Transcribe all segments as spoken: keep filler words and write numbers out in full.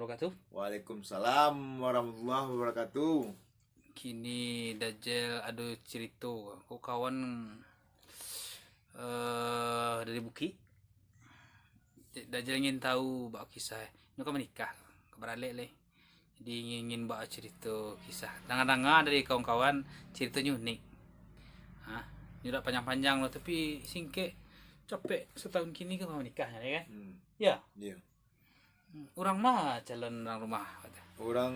Wabarakatuh. Waalaikumsalam warahmatullahi wabarakatuh. Kini Dajjal ado carito. Ko kawan, eh, dari Bukik. Dajjal ingin tahu bak kisah. Nyo ka manikah, ka baralek lai. Jadi ingin, ingin bak carito kisah. Danga-danga dari kawan-kawan, caritonyo unik. Ha, nyo dak panjang-panjang lah, tapi singkek, capek, satahun kini kan ka manikah nyo kan? Hmm. Ya. Iya. Urang ma calon urang rumah, kata? Urang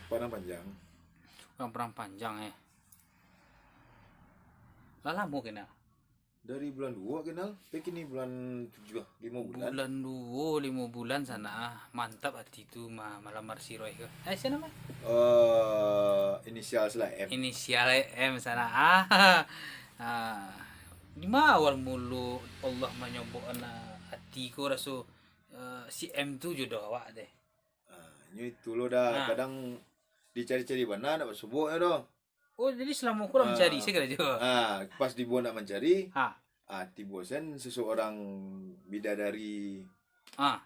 Padang Panjang. Urang Padang Panjang, eh. Lah lamo kenal? Dari bulan duo kenal, tapi kini bulan tujuah, limo bulan. Bulan duo, limo bulan sanak, ah. Mantap ati tu ma-, malamar si Roy ko. Eh, sia namo? Eh, inisial salah M. Inisial M sanak, ah. Ah. Di ma awal mulo Allah manyobok anak ati ko raso eh, si M tu jodoh awak deh. Ah, nyo itu lo dah, ah, kadang dicari-cari bana, ndak basubuak nyo doh. Oh, jadi salamo ko lah, ah, mancari se karajo. Ah, pas tibo nak mancari, ha, ah, tibo sen seseorang bidadari, ah,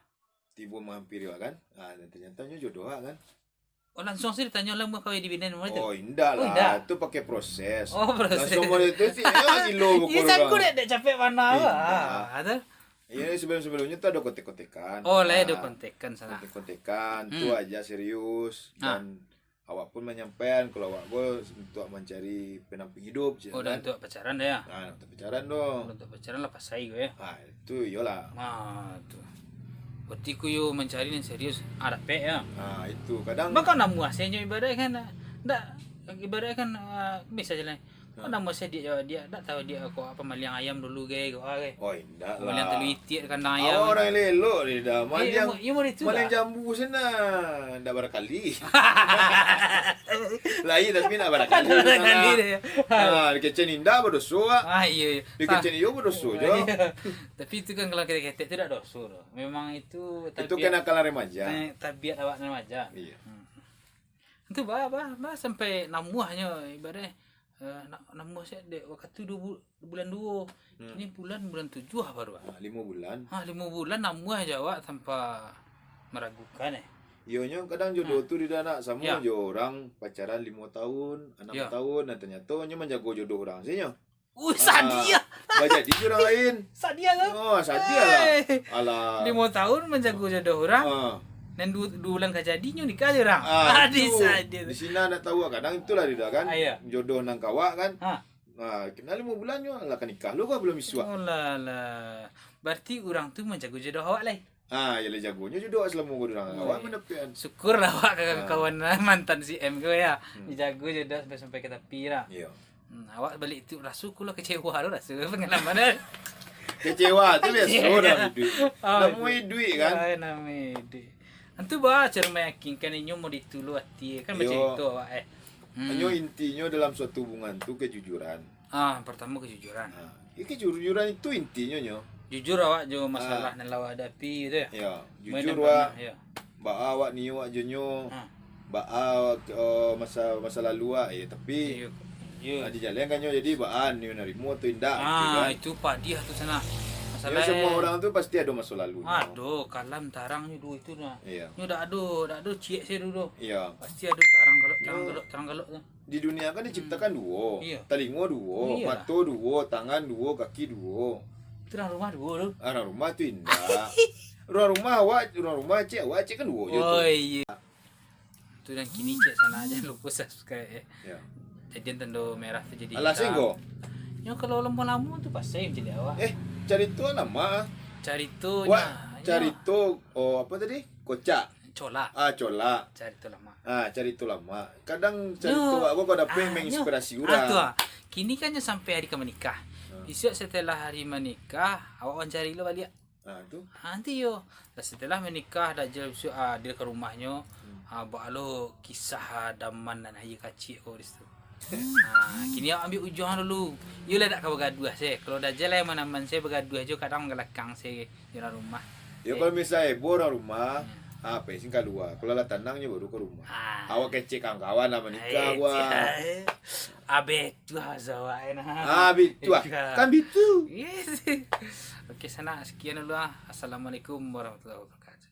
tibo menghampiri awak kan. Ah, dan ternyata nyo jodoh awak kan. Oh, langsung se ditanyo lah, "Mau kawin di binen?" Macam tu? Oh, indak lah. Oh, indak. Tu pakai proses. Oh, proses. Langsung model tu sih, eh, gilo. Iya, pukul sangku orang. Dek, dek capek mana, indak. Ah, tu? Iya, sebelum-sebelumnyo tu ado kontek-kontekan. Oh, lah, ado, ah, kontekan sanak. Kontek-kontekan, tu, hmm, aja serius. Ah. Dan awak pun manyampaian, kalau awak ko untuak mancari pendamping hidup, cik. Oh, dah kan? Untuak pacaran dah, ya? Ah, untuak pacaran doh. Kalau untuak pacaran lah pasai ko, ya? Ah, itu iyolah. Ah, tu. Berarti ko yo mancari nan serius, ah, dapek, ya? Ah, itu. Kadang mako namuah se nyo ibarat kan, ndak, ibarat kan, ah, biaso se lah. Nah. Namo se diak, diak dak tahu diak ko pamaliang ayam dulu, ge, ko, ah, ge. Oh, indak lah. Pamaliang talu itiak kandang ayam. Awak urang elok-elok ni dah. Eh, maliang, iyo, iyo, itu maliang dah. Jambu sana ndak barakali. Lain tapi ndak barakali. Ndak barakali dah, ya. Nah, dikecekan indak badoso, ah. Ah, iyo, iyo. Dikecekan iyo badoso jo. Iyo. Tapi itu kan kalau ketek-ketek tu dak doso doh. Memang itu tabiat. Itu kenakalan remaja. Eh, tabiat awak remaja. Iyo. Hmm. Itu bah, bah, bah sampai namuahnyo ibarat, eh, na-, namuah se dek wakatu duo bu-, bulan duo. Hmm. Kini bulan, bulan tujuah baru, ah. Ah, limo bulan. Ah, limo bulan namuah jo awak tanpa meragukan, eh. Iyo, nyo kadang jodoh, ah, tu di danak samo, iyo, jo urang pacaran limo tahun, anam, iyo, tahun, nah, tanyato nyo manjago jodoh urang se nyo. Ui, ah, sadia. Bajadi jo urang lain. Sadia tu. Oh, sadia lah. Eh. Alah. Limo tahun manjago jodoh urang. Ah. Nan du-, duo bulan ka jadi nyo nikah jo urang. Ah, adi itu. Sadia tu. Di sinan ndak tahu, kadang itulah, Rida, kan. Ah, iya. Jodoh nan ka awak, kan. Ha. Nah, kenal limo bulan nyo lah ka nikah. Lu kok belum isuak. Oh, lah, lah. Berarti urang tu manjago jodoh awak lai. Ah, iyolah, jagonyo jodoh awak salamo ko di urang. Oh, awak, iya, mandapek-an. Syukur lah awak ka, ah, kawan mantan si M ko, ya. Hmm. Dijago jodoh sampai, sampai ka tapi lah. Iya. Hmm, awak baliak tu raso ko lah kecewa tu, raso pengalaman, eh. Kecewa tu biaso dalam iduik. Oh, namuah iduik, kan? Ya, namuah iduik. Antu bah caro meyakinkan inyo mau ditulung ati, kan, iyo, bacarito awak, eh. Hmm. Inyo intinyo dalam suatu hubungan tu kejujuran. Ah, pertamo kejujuran. Ah, iyo, kejujuran itu intinyo nyo. Jujur awak jo masalah, ah, nan lah awak hadapi tu, ya? Iyo, jujur awak. Iyo. Baa awak nio awak jo nyo. Ha. Baa, eh, masa, masa lalu awak, eh, tapi, iyo, iyo, ah, dijalehkan nyo, jadi baa nio narimo atau indak, gitu kan. Ah, itu padiah tu sanak. Masalah, iyo, semua orang tu pasti ado maso lalu nyo. Ado, kalam tarang nyo duo itu nah. Iyo. Nyo dak ado, dak ado ciek se dulu. Iyo. Pasti ado tarang galok, tarang galok, tarang galok tu. Di dunia kan diciptakan duo. Iyo. Talingo duo, iyolah, mato duo, tangan duo, kaki duo. Itu urang rumah duo tu. Ah, urang rumah tu indak. Urang rumah awak, urang rumah ciek, awak ciek kan duo je tu. Oh, iyo. Tu dan kini ciek sanak, jan lupo subscribe, eh. Ya. Jadian tando merah tu jadi hitam. Alah, singgo. Nyo kalau lamo-lamo tu pasai jadi awak. Eh, carito lamo. Carito, wak, nyo, carito, oh, apo tadi? Kocak. Colak. Ah, colak. Carito lamo. Ah, carito lamo. Kadang carito awak ko dapek, ah, menginspirasi urang. Ah, tu ah. Kini kan nyo sampai hari ka manikah. Ah. Bisuak setelah hari manikah, awak wawancari lo baliak. Ah, tu. Ah, nanti yo. Lah setelah manikah, Dajjal bisuak, ah, hadir ka rumahnyo. Hmm. Ah, baa lo kisah, ah, daman nan aia kaciak ko di situ. Ah, kini awak ambiak ujuang dulu. Iyo lah dak ka bagaduah se. Kalau Dajjal lah aman-aman se bagaduah jo, kadang galakang se. Di dalam rumah. Yo, eh, kalau misalnyo heboh dalam rumah, hmm, ah, pasti kalua. Kalau lah tanang nyo baru ka rumah. Ah. Awak kecek kawan-kawan lah manikah, eh, wah. Abih tu asa awak, eh, nah. Ah, abih tu ah. Kan bitu. Yes. Oke, sanak, sekian dulu ah. Assalamualaikum warahmatullahi wabarakatuh.